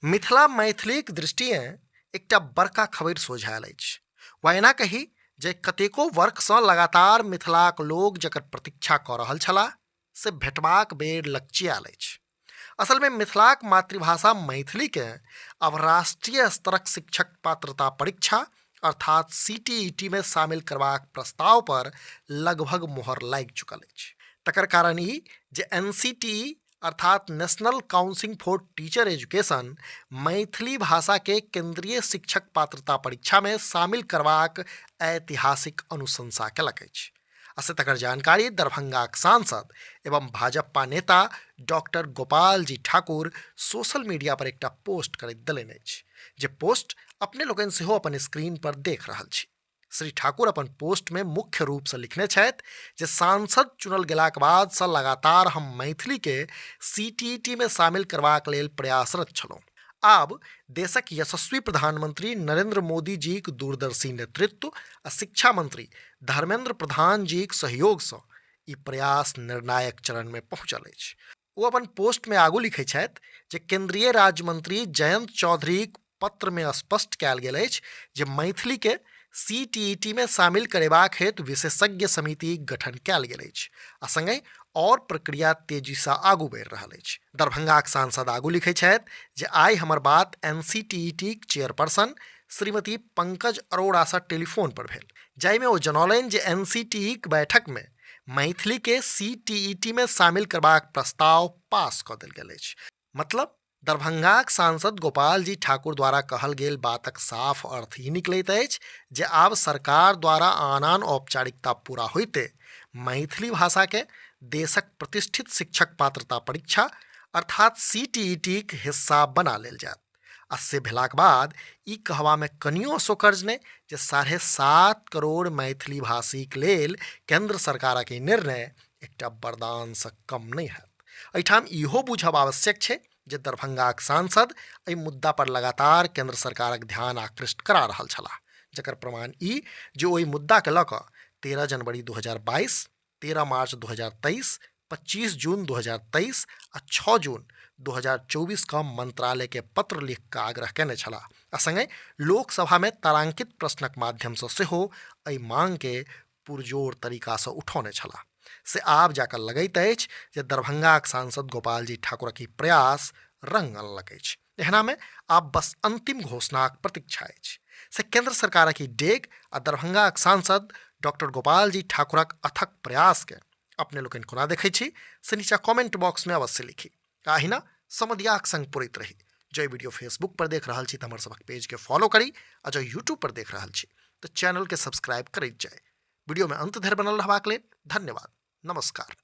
मिथिला मैथिलीक दृष्टिएँ एकटा बड़का खबरि सोझायल अछि वा एना कही जे कतेको वर्षसँ लगातार मिथिलाक लोक जकर प्रतीक्षा कऽ रहल छलाह से भेटबाक बेर लक्षियाल अछि। असलमे मिथिलाक मातृभाषा मैथिलीकेँ आब राष्ट्रीय स्तरक शिक्षक पात्रता परीक्षा अर्थात सीटीईटी मे शामिल करबाक प्रस्ताव पर लगभग मोहर लागि चुकल अछि। तकर कारण ई जे एनसीटीई अर्थात national council for teacher education Maithili भाषा के केंद्रीय शिक्षक पात्रता परीक्षा में शामिल करबाक ऐतिहासिक अनुशंसा केलक अछि। आ से तकर जानकारी दरभंगाक सांसद एवं भाजपा नेता doctor Gopal ji Thakur social media पर एकटा पोस्ट करैत देलनि अछि, जे पोस्ट अपने लोकनि सेहो अपन स्क्रीन पर देख रहल छी। श्री ठाकुर अपन पोस्ट में मुख्य रूप से लिखने छथि जे सांसद चुनल गेलाक बाद से लगातार हम मैथिली के सीटीईटी में शामिल करबाक लेल प्रयासरत छलहुँ। आब देशक यशस्वी प्रधानमंत्री नरेंद्र मोदी जीक दूरदर्शी नेतृत्व आ शिक्षा मंत्री धर्मेंद्र प्रधान जीक सहयोग सँ ई प्रयास निर्णायक चरण में पहुंचल अछि। ओ अपन पोस्ट में आगू लिखै छथि जे केंद्रीय राज्य मंत्री जयंत चौधरीक पत्र में स्पष्ट कयल गेल अछि जे मैथिली के सीटीईटी में शामिल करेबाक हेतु विशेषज्ञ समिति गठन कयल गेल अछि आ संगहि और प्रक्रिया तेजी सँ आगू बढ़ि रहल अछि। दरभंगाक सांसद आगू लिखै छथि जे आइ हमर बात एनसीटीईटीक चेयरपर्सन श्रीमती पंकज अरोड़ा सँ टेलीफोन पर भेल, जाहिमे ओ जनौलनि जे एनसीटीईक बैठक में मैथिली के सीटीईटी में शामिल करबाक प्रस्ताव पास कऽ देल गेल अछि। मतलब दरभंगाक सांसद गोपाल जी ठाकुर द्वारा कहल गेल बातक साफ अर्थ ई निकलैत अछि जे आब सरकार द्वारा आन आन औपचारिकता पूरा होइते मैथिली भाषा के देशक प्रतिष्ठित शिक्षक पात्रता परीक्षा अर्थात सीटीईटीक हिस्सा बना लेल जायत। आ से भेलाक बाद ई कहबामे कनियो असौकर्य नहि जे 7.5 करोड़ मैथिली भाषीक लेल केंद्र सरकारक ई निर्णय एकटा वरदानसँ कम नहि हैत। एहिठाम इहो बुझब आवश्यक छै जे दरभंगाक सांसद एहि मुद्दा पर लगातार केंद्र सरकारक ध्यान आकृष्ट करा रहल छलाह, जकर प्रमाण ई जे ओहि मुद्दाके लऽ कऽ 13 जनवरी 2022, 13 मार्च 2023, 25 जून 2023 आ 6 जून 2024 के मंत्रालय के पत्र लिख कऽ आग्रह केने छलाह आ संगहि लोकसभा में तारांकित प्रश्नक माध्यम से सेहो एहि मांग के पुरजोर तरीकासँ उठौने छलाह। से आब जाकऽ लगैत अछि जे दरभंगाक सांसद गोपालजी ठाकुरक ई प्रयास रंग अनलक अछि। एहनामे आब बस अंतिम घोषणाक प्रतीक्षा अछि। से केंद्र सरकारक ई डेग आ दरभंगाक सांसद डॉक्टर गोपालजी ठाकुरक अथक प्रयासके अपने लोकनि कोना देखै छी से नीचा कमेंट बॉक्समे अवश्य लिखी। आ अहिना समदियाक संग पुरैत रही। जँ ई वीडियो फेसबुक पर देख रहल छी तऽ हमर सभक पेज के फॉलो करी आ जँ यूट्यूब पर देख रहल छी तऽ चैनल के सब्सक्राइब करैत जाय। वीडियो में अंत धरि बनल रहबाक लेल धन्यवाद। नमस्कार।